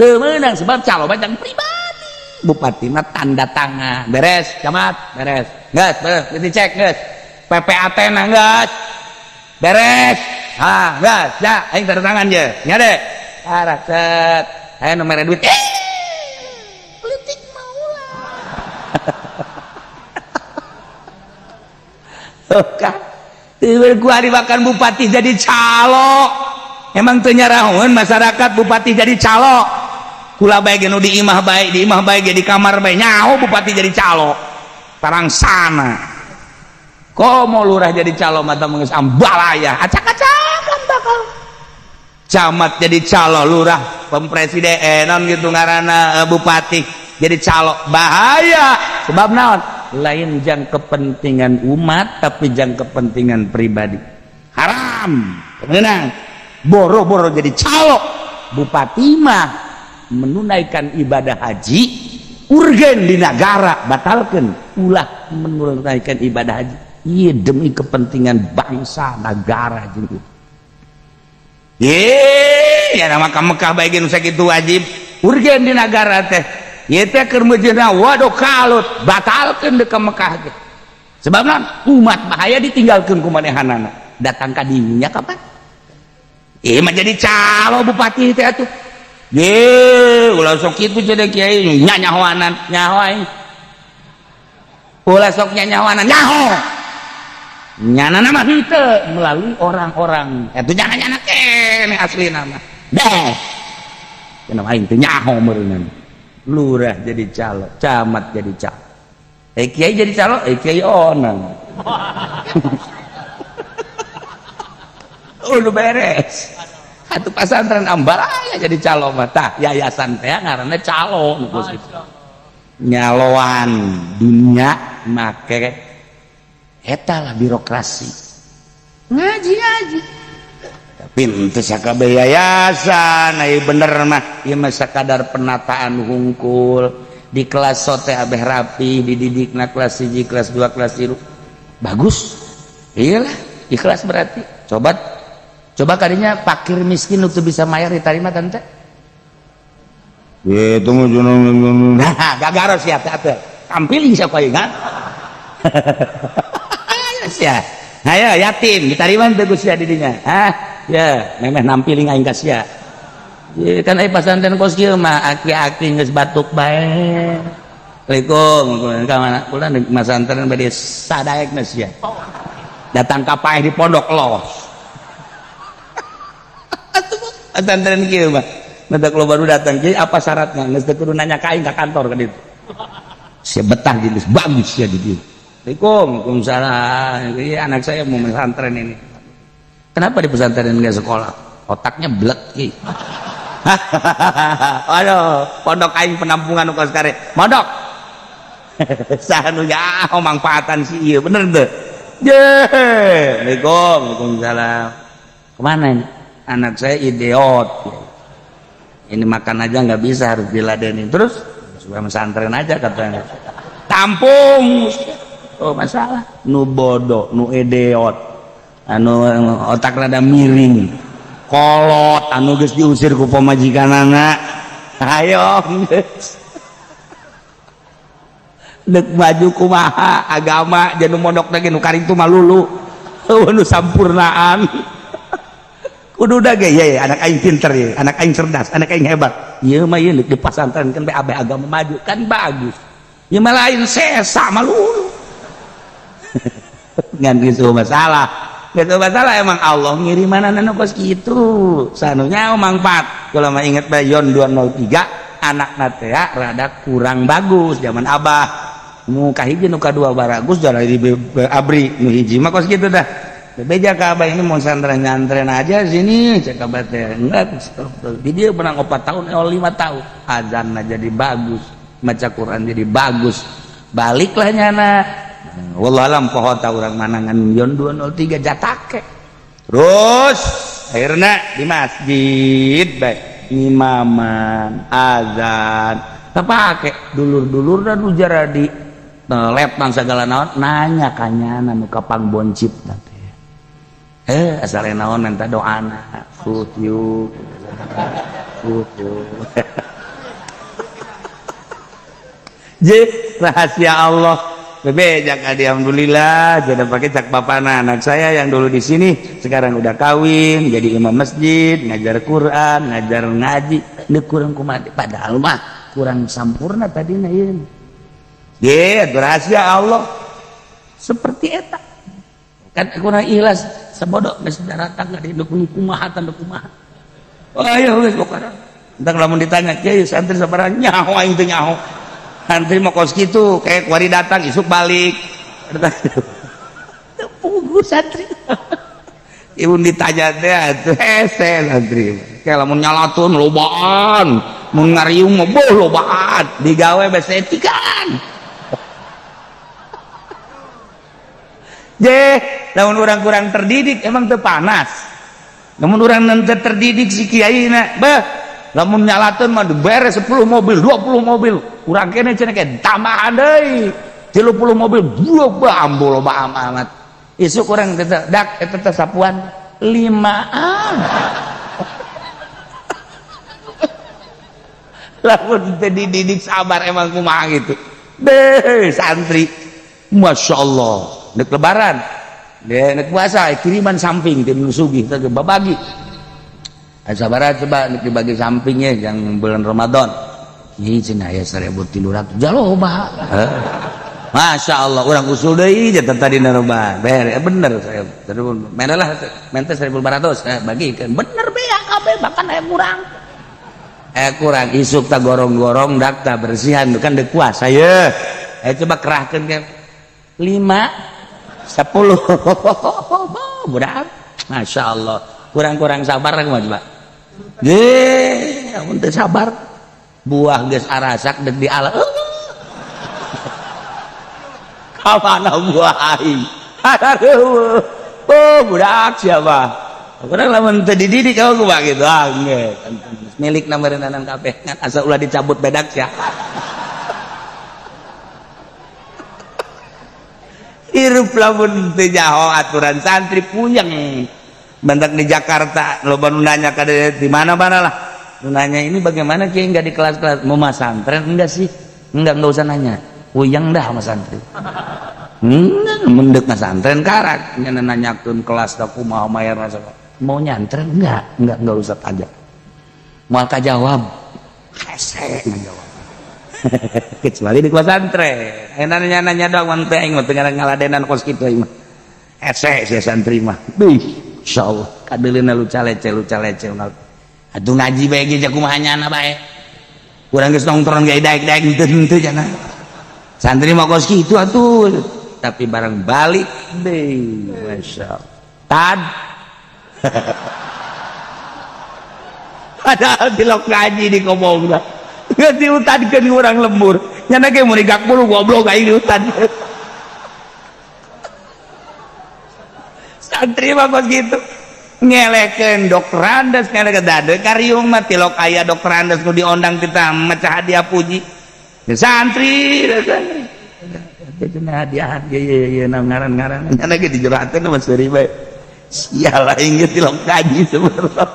Teu meunang, sebab calo mah jang pribadi. Bupati mah tanda tangan beres, camat beres, geus beres, dicek geus, PPAT na geus beres, ah geus ya, aing tanda tangan je nya deh. Arah set aya nu mere duit, eh, politik mah ulah. Kan gua dimakan bupati jadi calo, emang teu nyarahoeun masyarakat bupati jadi calo? Kula bae nu di imah bae, di imah bae, di kamar bae nyaho bupati jadi calo tarang sana. Komo lurah jadi calo mata geus ambalaya, acak-acakan bakal. Camat jadi calo, lurah, pempresiden, eh, non gitu ngaranna, bupati jadi calo, bahaya. Sebab naon? Lain jang kepentingan umat, tapi jang kepentingan pribadi, haram, menang boro-boro jadi calo. Bupati mah menunaikan ibadah haji urgen di negara, batalkan, ulah menunaikan ibadah haji, iya, demi kepentingan bangsa negara jeung ye ya nama ka Mekah bae nu sakitu wajib urgen di negara teh, ieu teh keur meujeuhna waduh kalut, batalkeun deuk ka Mekah teh. Sebab naon? Umat bahaya ditinggalkeun ku manehanana, datang ka dinya kapan? Ieu mah jadi calo bupati teh atuh. Ye, ulah sok kitu cenah kiai, nyanyahoanan, nyaho aing. Ulah sok nyanyahoanan, nyaho. Nyana nama henteu melalui orang-orang. Eta nyana-nyana kene asli nama. Deh. Cenah aing teu nyaho meureunnan. Lurah jadi calo, camat jadi calo. Eh, kiai jadi calo, eh, kiai onang. Udah beres. Atuh pasantren ambalaya jadi calo mah tah, yayasan teh ngaranna calo nu geus kitu. Nyaloan dunia make eta lah birokrasi. Ngaji ngaji. Tapi henteu sakabeh yayasan, ai bener mah ieu mah sakadar penataan hungkul. Di kelas sote abeh rapi, dididikna kelas 1, kelas 2, kelas 3. Bagus. Iyalah, ikhlas berarti. Coba coba kadinya fakir miskin untuk bisa mayar diterima tante. Itu nah, gagaros ya teh. Tampilin siapa kan? Ya. Ayo yatim ditariman teu ku sia di dinya. Hah? Ya, memeh nampiling aing ka sia. Ye kan aya pasantren kos kieu mah aki-aki geus batuk bae. Assalamualaikum, ka mana? Kula di pasantren bade sadaekna sia. Datang ka paeh di pondok los. Pasantren kieu mah. Mentak lo baru datang kieu apa syaratnya? Geus teu kudu nanya ka aing ka kantor ka ditu. Sia betah jenis bagus sia di dieu. Assalamualaikum, waalaikumsalam. Iya, anak saya mau pesantren ini. Kenapa di pesantren nggak sekolah? Otaknya blek ki. Aduh, pondok aing penampungan kos kare. Mondok. Saha nu nyaho mangfaatan si ieu, bener teu? Ye, Assalamualaikum, waalaikumsalam. Kemana ini? Anak saya idiot. Ini makan aja nggak bisa, harus diladenin. Terus supaya pesantren aja katanya. Tampung. Oh masalah nu bodoh nu idiot anu otak rada miring kolot anu geus diusir ku pamajikanana, ayo geus dek maju kumaha agama jeung mondok lagi nu karing tu malulu nu sampurnaan kudu da ge ye anak aing pinter ye, anak aing cerdas, anak aing hebat ieu mah ieu di pasantren kan be agama maju kan bagus ieu mah lain sesa malulu ngan gitu masalah gitu masalah emang Allah ngiriman anu kos kitu sanunya mangpat. Kalau mah inget bayon 203 anak teh rada kurang bagus zaman abah nu kahiji nu kadua baragus jalan di abri nu hiji mah kos kitu dah. Bebeja ka abah, ini mau santren nyantren aja sini, cek abah teh enggak. Di dia menang 4 tahun 5 tahun azan jadi bagus, maca Quran jadi bagus, baliklah nyana. Wallah alam poho ta urang manangan yon 203 jatake. Terus akhirnya di masjid baik imaman azan terpake dulur-dulur dan ujar di lepang segala naon nanya kanyana nu kapang boncit teh asal naon minta doana fuh you fuh you. Je rahasia Allah. Bebe jak alhamdulillah jadi pakai cak bapana anak saya yang dulu di sini sekarang udah kawin jadi imam masjid, ngajar Quran, ngajar ngaji, ini kurang kumaha padahal mah kurang sampurna tadi na ieu. Ge rahasia Allah seperti eta kan kurang ikhlas sabodo geus datang di kumaha tanda kumaha. Oh ayo geus pokona entar lamun ditanya kieu santri sabaraha nyaho aing teu nyaho. Santri mau kos gitu kayak kuari datang isuk balik pugu santri. Ibu ditanya teh atuh hese santri kayak lamun nyalatun lobaan mun ngariung mah boh lobaan digawe besetikan. Je lamun urang kurang terdidik emang teu panas, lamun urang teu terdidik si kiai na beh lamun nyalatun mah beres 10 mobil 20 mobil urang kene cenah ke tambahan deui 30 mobil buah ambo loba amat isuk urang teh dak eta teh sapuan 5an. Lamun teu dididik sabar emang kumaha gitu deh santri Masya Allah nek lebaran deh nek puasa kiriman samping teh nu sugih teh babagi. Sabar coba dibagi sampingnya yang bulan Ramadan. Ini cenah aya 1300 jaloba. Masya Allah urang usul deui je tadi naroba. Bener bener saya. Menalah mente 1500 bagikeun. Bener beak kabeh bahkan aya kurang. Kurang isuk ta gorong-gorong dak ta bersihan kan deuk puasa ye. Coba kerahkeun ke 5 10. Budak. Masya Allah. Kurang-kurang sabar kumaha coba. Ye, amun teu sabar buah geus arasak deuk diala. Ka mana buah aing? Oh, budak siapa? Kurang lamun teu dididik aku kumaha kitu. Ah, geus. Milik nameureunana kabeh ngan asa ulah dicabut bedak sia. Hirup lamun teu nyaho aturan santri puyeng. Bentak di Jakarta loba nu nanya ka di mana-mana lah. Nu nanya ini bagaimana kiai enggak di kelas-kelas mau masantren enggak sih? Enggak usah nanya. Puyeng dah sama santri. Mendek ngasantren karak nya nanyakeun kelas da kumaha mayarna, mau nyantren enggak usah aja, moal kajawab, hese ngajawab, kecuali di pesantren. Enak nanya nanya doang teh, aing mah teu ngaladenan kos kitu, aing mah hese sia santri mah. Bih, insyaallah kadeuleuna luca lece luca lece. Atuh ngaji bae ge kumaha nyana bae, urang geus nongtron ge daek-daek henteu henteu cenah, santri mah kos kitu atuh. Tapi barang balik deh, masya Allah, tad padahal tilok ngaji di kobong geus diutankeun urang lembur nyana ge mun digak bulu goblok aing diutan. Santri mah kos gitu ngelekeun dokter Andes, ngelekeun dade kariung mah tilok aya dokter Andes nu diondang kita mecah hadiah puji santri santri cenah hadiah ye ye ye ngaran-ngaran nyana ge dijerakeun mah seuri bae sial aing ge tilok ngaji sebenarnya.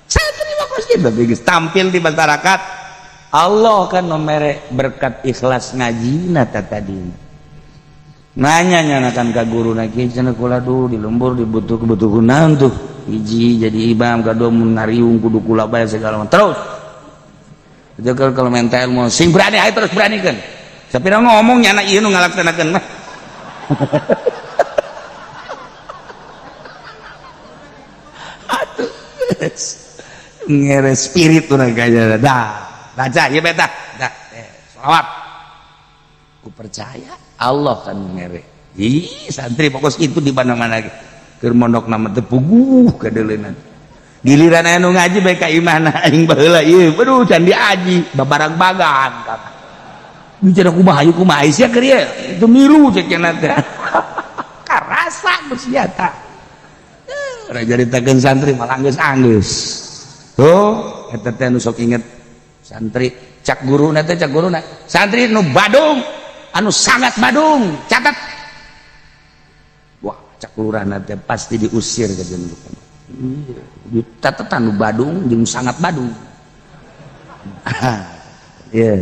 Santri mah kos gitu geus tampil di masyarakat, Allah kan nomere berkat ikhlas ngajina tadi nanya nyanakan ka guru na kieu cenah kula duh di lembur dibutuh kebutuh naon tuh, hiji jadi imam, kadua mun ngariung kudu kula bae segala macam. Terus itu kalau minta ilmu sing berani ayo terus beranikeun, sapira ngomong nyana ieu nu ngalaksanakeun mah. Atuh ngere spirit urang kaya dah baca ieu beta dah selawat ku percaya Allah kan ngere. Ih, santri fokus itu di mana-mana keur mondok nama teu puguh kadeuleunana. Giliran aya nu ngaji bae ka imahna aing baheula ieu, aduh can diaji babarang-bagan kan. Bicara kumaha ieu kumaha sia keur ieu itu milu cek cenah teh. Karasa ku sia ta. Ora caritakeun santri malah anggeus-anggeus. Tuh eta teh nu sok inget santri cak guruna teh, cak guruna santri nu badung anu sangat badung catat, wah cak lurahna teh pasti diusir ke jeung catatan nu badung jeung sangat badung. Iya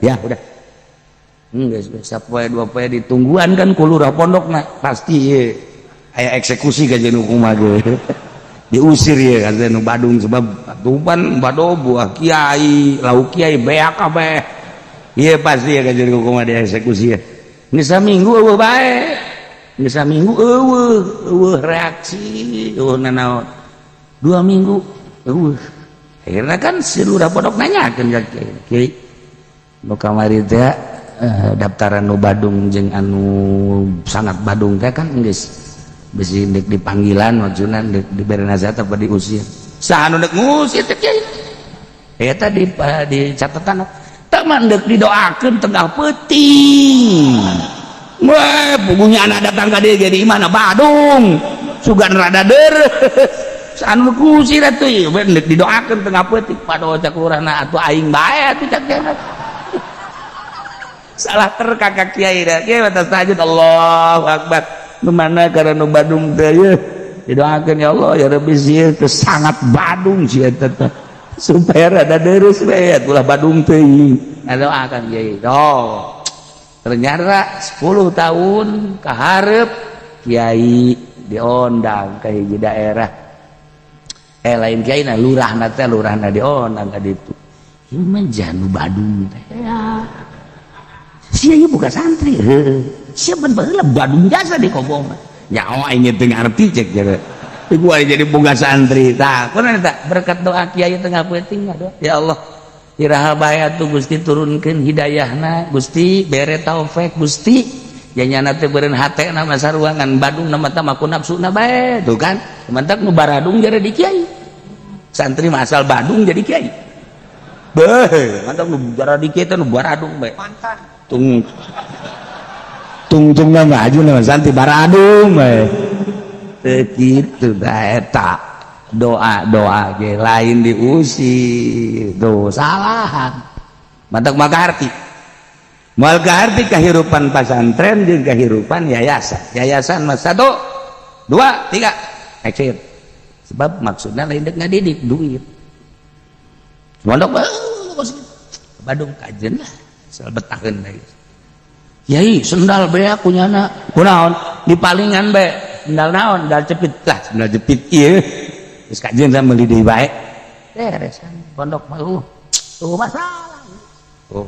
ya udah geus sapoe dua poe ditungguan kan ku lurah pondokna pasti ieu aya eksekusi ka jeung kumaha ge diusir ya kan nu badung, sebab atupan bado buah kiai lauk kiai beak kabeh. Iya pasti ya kajian hukum ada eksekusi ya. Geus saminggu eueuh bae. Geus saminggu eueuh, eueuh reaksi, eueuh nanaon. 2 minggu eueuh. Akhirnya kan si lurah pondok nanyakeun ka kiai. Kiai, nu kamari teh daftaran nu badung jeung anu sangat badung teh kan geus bisi deuk dipanggilan maksudna deuk dibere nasihat apa diusir. Saha nu deuk ngusir teh kiai? Eta di catatan tak mandek didoakan tengah peuting. Wah, puguhnya anak datang ka dieu jadi imahna badung. Sugan rada deres. Anu kusir atuh ieu ndek didoakeun tengah peuting. Padoh cak lurahna atuh aing bae atuh cak kiai. Salah terka ka kiai da. Kiai batas tahajud Allahu akbar. Nu mana karena nu badung teh ieu didoakeun ya Allah ya Rabbi sieun teh sangat badung sia teh. Supaya rada deres bae atulah badung teuing. Ngadoakan kiai. Oh. Ternyata 10 tahun kaharep kiai diondang ke hiji daerah. Lain kiai na lurahna teh, lurahna diondang ka ditu. Ieu mah janu badung teh. Ya. Sia ieu buka santri. Heuh. Sia ban baheula badung jasa di kobong. Nyaho aing teu ngarti cek jare. Gua jadi boga santri. Tah, kunaon eta? Berkat doa kiai tengah peuting doa. Ya Allah, iraha bae atuh Gusti turunkeun hidayahna, Gusti bere taufik Gusti. Janyana teh beureun hatena mah saruangan badung na mah ku nafsuna bae, tuh kan. Mantap nu baradung jadi di kiai. Santri mah asal badung jadi kiai. Beuh, mantap nu jadi kiai teh nu baradung bae. Mantan. Tung tungtungna maju na santri baradung bae. Gitu eta doa-doa ge lain diusir tuh salahan mantak maka arti moal kaharti kehidupan pasantren jeung kehidupan yayasan. Yayasan mah 1 2 3 exit, sebab maksudnya lain dek ngadidik duit mondok Badung kajen lah asal betaheun lagi. Yai sendal beak kunyana kunaon dipalingan bae sendal naon sendal jepit lah sendal jepit ieu geus kajeun da meuli deui bae beres kan pondok mah tuh masalah oh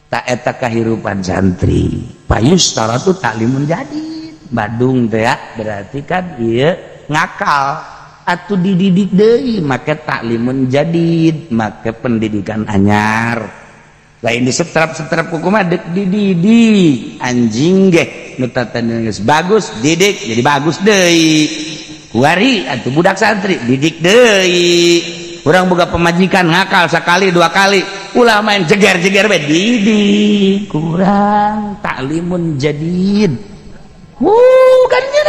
tak eta kahirupan santri payustaratu taklimun jadid Badung teh ya berarti kan ieu ngakal atuh dididik deui make taklimun jadid make pendidikan anyar lain disetrap-setrap kumaha dek dididik anjing ge nu tatana geus bagus didik jadi bagus deui kuari atuh budak santri didik deui urang boga pemajikan ngakal sekali dua kali ulah main jeger-jeger bae didik kurang taklimun jadid kan nya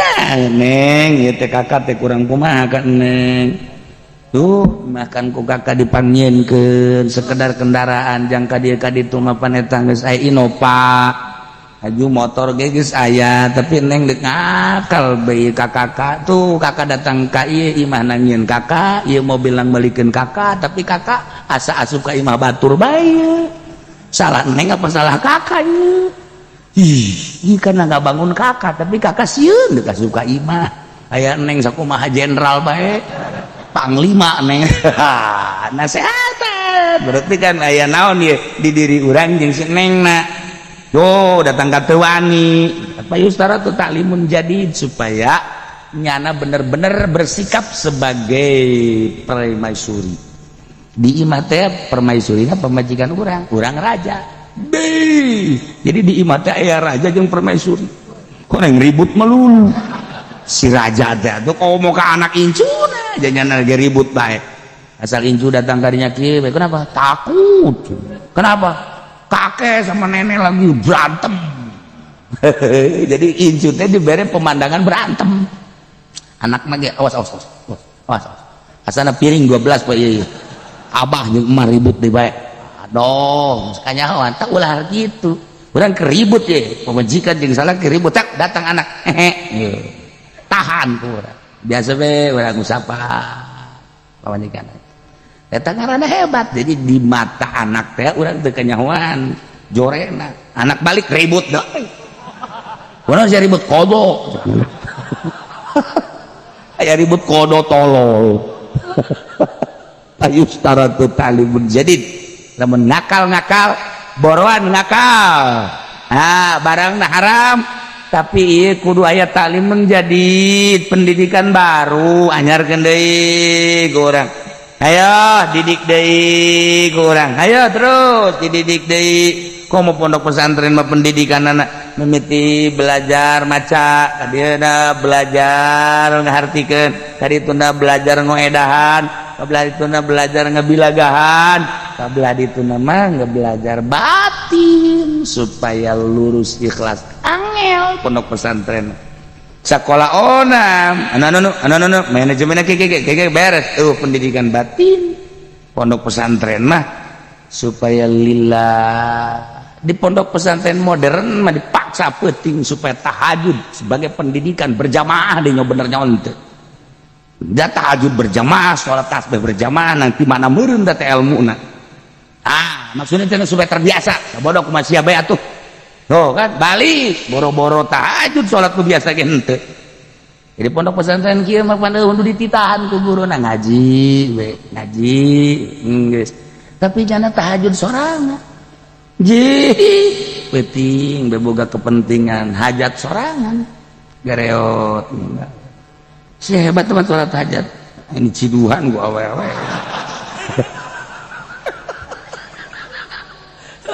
neng ieu teh kakak teh kurang kumaha kan neng tuh makan ku kakak dipanggieunkeun sekedar kendaraan jang ka dieu ka ditu mah paneta geus aya Innova aju motor ge geus aya tapi neng deuk ngakal bae ka kakak tuh kakak datang ka ieu imah nyieun kakak ieu mobil nang meulikeun kakak tapi kakak asa asup ka imah batur bae salah neng apa salah kakak ieu ih karena nggak bangun kakak tapi kakak sieun deuk asup ka imah aya neng sakumaha jenderal bae panglima neng nasehatan berarti kan aya naon ye di diri urang jeung si nengna yo datang ka teu wani apa yustaratu taklimun jadid supaya nyana bener-bener bersikap sebagai permaisuri di imah teh permaisurina pemajikan urang urang raja Beuh. Jadi di imah teh aya raja jeung permaisuri kok neng ribut melulu si raja teh tuh komo ka anak incuna janyana lagi ribut bae asal incu datang karinya kieu bae kenapa takut kenapa kakek sama nenek lagi berantem jadi incu teh diberi pemandangan berantem anak mah ge awas awas awas awas awas asana piring 12 pak ieu abah jeung emak ribut deui bae aduh kanyahoan tak ulah gitu urang keribut ye pemajikan jeung salah keribut tak datang anak hehe tahan ku urang biasa we urang usapa pamajikan eta ngaranna hebat jadi di mata anak teh urang teu kanyahoan jorena anak balik ribut deui urang sia ribut kodo aya ribut kodo tolol ayustaratu ta'limun jadid lamun ngakal-ngakal boroan ngakal ah barang haram tapi ieu kudu aya taklimun jadid pendidikan baru anyarkeun deui ku urang ayo didik deui ku urang ayo terus dididik deui komo pondok pesantren mah pendidikan anak mimiti belajar maca kadieuna belajar ngahartikeun kadituna belajar ngoedahan kabelah dituna belajar ngebilagahan kabelah dituna mah ngebelajar batin supaya lurus ikhlas angel pondok pesantren sekolah onam anu anu anu anu manajemen keke keke beres tuh pendidikan batin pondok pesantren mah supaya lillah di pondok pesantren modern mah dipaksa penting supaya tahajud sebagai pendidikan berjamaah deh bener nyawa teu da tahajud berjamaah sholat tasbih berjamaah nanti mana meureun da teh ilmuna ah maksudnya teh supaya terbiasa bodoh kumaha sia bae atuh tuh kan balik boro-boro tahajud sholat ku biasa ge henteu jadi pondok pesantren kieu mah pandeu kudu dititahan ku guruna ngaji we ngaji geus tapi jangan tahajud sorangan ji penting beboga kepentingan hajat sorangan gareot si hebat teman sholat hajat ini ciduhan gua awewe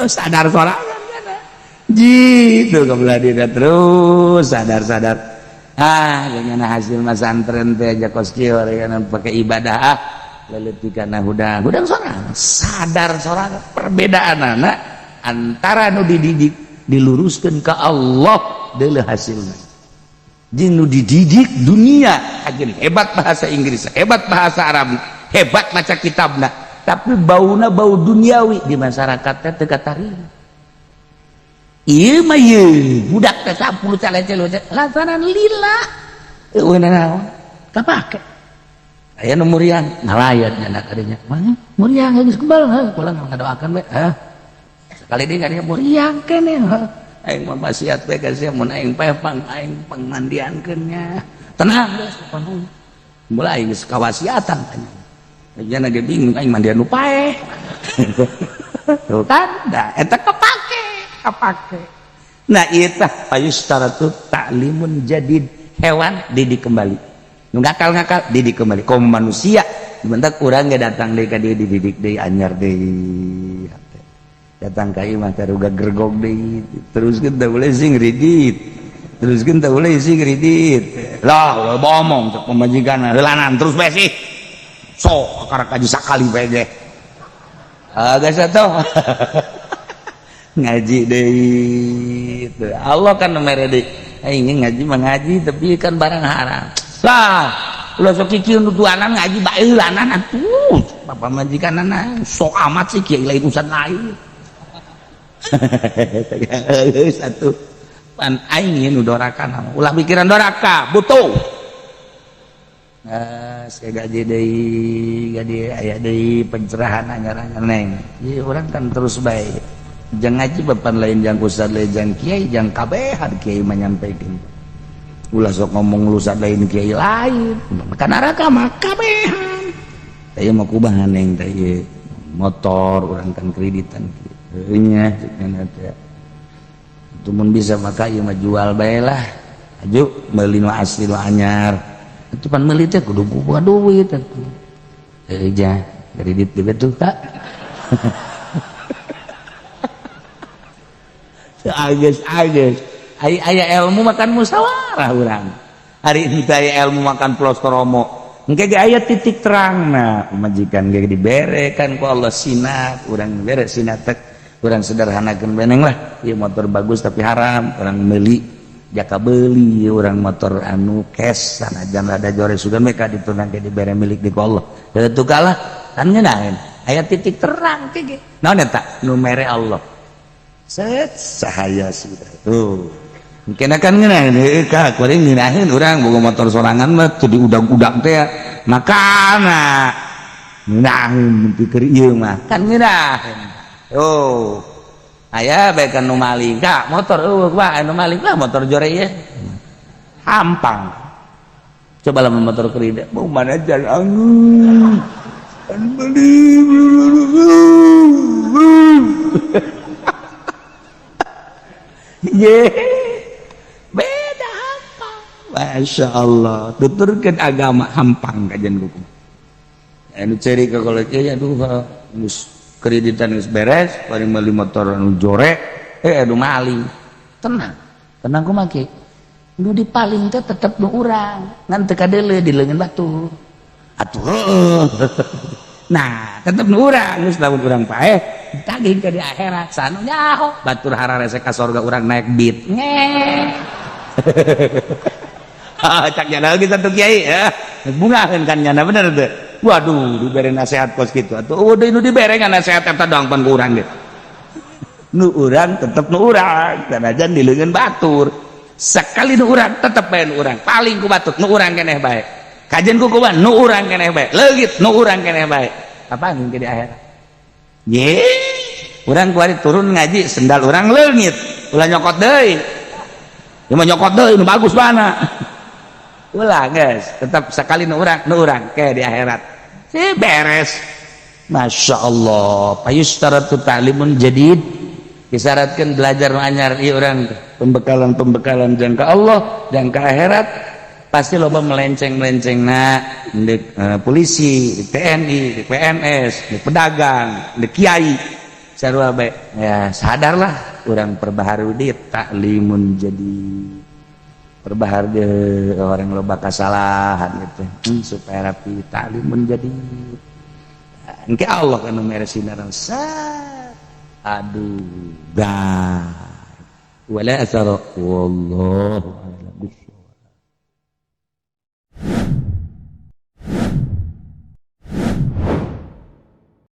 sadar sorangan ji tuh kebelah diri terus sadar-sadar ah dengan hasil masantren teh aja kos kieu pakai ibadah ah leletikan hudang hudang sorangan sadar sorangan perbedaan anak antara nu dididik diluruskan ke Allah deuleu hasilna jeung nu dididik dunia aja hebat bahasa Inggris hebat bahasa Arab hebat maca kitabna tapi bauna bau duniawi di masyarakatnya teu katarima ieu mah ieu budak teh 10 cale-cale lantaran lila eueuh naon kapake aya nu muriang ngalayan nya kadinya mah muriang geus kebal heuh kula ngadoakeun we heuh Sekali deui ka dieu muriang keneh. Aing mah wasiat we ka sia mun aing paeh pang aing pangmandiankeun nya. Tenang geus mulai geus kawasiatan tanya. Ayeuna ge bingung aing mandian nu paeh. Tuh kan, da eta kepake, kepake. Nah ieu tah payustaratu ta'limun jadid, hewan didik kembali. Nu ngakal-ngakal didik kembali. Komo manusia bentak urang ge datang deui ka dieu dididik deui anyar deui. Datang ka imah taruga gergok deui, teruskeun teu boleh sing ridit. Teruskeun teu boleh sing ridit. Lah ulah bomong cek pamajikan heulanan terus bae sih. Sok karak aja sakali bae ge. Ah geus atuh. Ngaji deui. Allah kan mere deui. Aing ngaji mah ngaji tapi kan barang haram. Lah, ulah sok kieu nu tuanan ngaji bae heulanan atuh. Bapak majikanana sok amat sih kiai lain urusan lain. Satu pan aing nu doraka ulah pikiran doraka butuh. Saya gaji deui gaji aya deui pencerahan anyar-anyar neng. Ieu urang kan terus bae. Jang ngaji bapan lain jang ustad lain jang kiai jang kabehan kiai menyampaikan. Ulah sok ngomong lu ustad lain kiai lain. Kan neraka mah kabehan. Teh mah kumaha neng teh motor urang kan kreditan kieu. Nya teh. Itu mun bisa maka ieu mah jual bae lah. Aju meuli nu asli nu anyar. Itu pan meuli teh kudu boga duit atuh. Heuh ja, kredit di betul tak? Agus agus. Aya ilmu makan musyawarah urang. Hari ini aya ilmu makan plostoromo. Engke ge aya titik terangna, pamajikan ge dibere kan ku Allah sinat, urang bere sinat tek urang sederhanakeun beneng lah. Ieu motor bagus tapi haram, urang meuli jaka beli urang motor anu cash sanajan rada jore sugan mereka ditunang ge dibere milik di ku Allah. Heuh kalah kan ngeunaheun. Aya titik terang ge. Naon eta? Nu mere Allah. Set cahaya sudah. Tuh. Mungkin akan ngeunaheun heueuh ka kuring ngeunaheun urang boga motor sorangan mah teu diudag-udag teh makana ngeunaheun pikir ieu mah kan ngeunaheun. Oh. Aya bae kan nu maling ka motor eueuh wah anu maling lah motor jore ieu. Hampang. Coba lamun motor kredit mau mana jalan angin. Kan beli. Ye, beda hampang. Masya Allah, tuturkan agama hampang kajian hukum. Anu ceri ke kalau kiai aduh geus kreditan geus beres, paling meuli motor anu jore, aduh maling. Tenang, tenang kumaha kiai. Nu dipaling teh tetep nu urang, ngan teu kadeuleu di leungeun batu. Atuh heueuh. Nah, tetep nu urang geus lamun urang paeh ditagih ke di akhirat sanu nyaho batur hararese ka sorga urang naik beat nge. Cak nyana lagi satu kiai ya bungaheun kan nyana bener teu. Waduh dibere nasihat kos kitu atuh eueuh deui nu dibere nasihat eta doang pan ku urang ge. Nu urang tetep nu urang sanajan di leungeun batur. Sekali nu urang tetep bae nu urang paling ku batur nu urang keneh bae. Kajian ku kumaha nu urang keneh bae. Leungit nu urang keneh bae. Apaan ke di akhirat? Ye, urang kuari turun ngaji sendal urang leungit, ulah nyokot deui. Ya mah nyokot deui nu bagus mana. Ulah geus, tetap sekali nu urang ke di akhirat. Si beres. Masya Allah, payustaratu ta'limun jadid. Disyaratkan belajar nu anyar ieu urang pembekalan-pembekalan jangka Allah, jangka akhirat. Pasti loba melenceng-melenceng na ndek polisi, di TNI, di PNS, di pedagang, di kiai. Sarua bae. Ya sadarlah urang perbaharui di taklimun jadi perbaharui di orang loba kasalahan gitu. Supaya rapi taklimun jadi. Engke Allah kan mere sinaran sat. Aduh, dah. Wala asara wallahu a'lam.